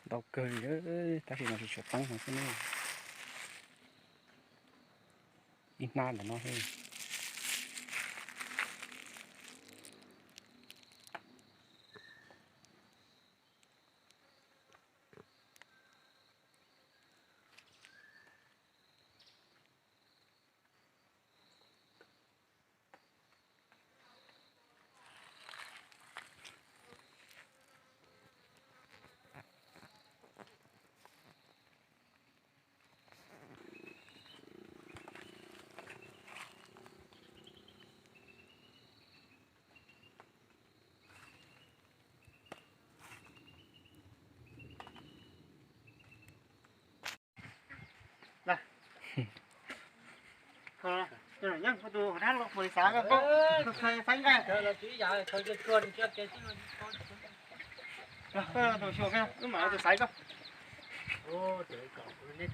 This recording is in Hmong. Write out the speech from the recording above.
Ntau kawg li, tab sis mas tsis tshua teeb no xwb ne. Ib hnab ntawm no xwb. Tus xaiv koj, tus xaiv koj, wb mam tus xaiv koj.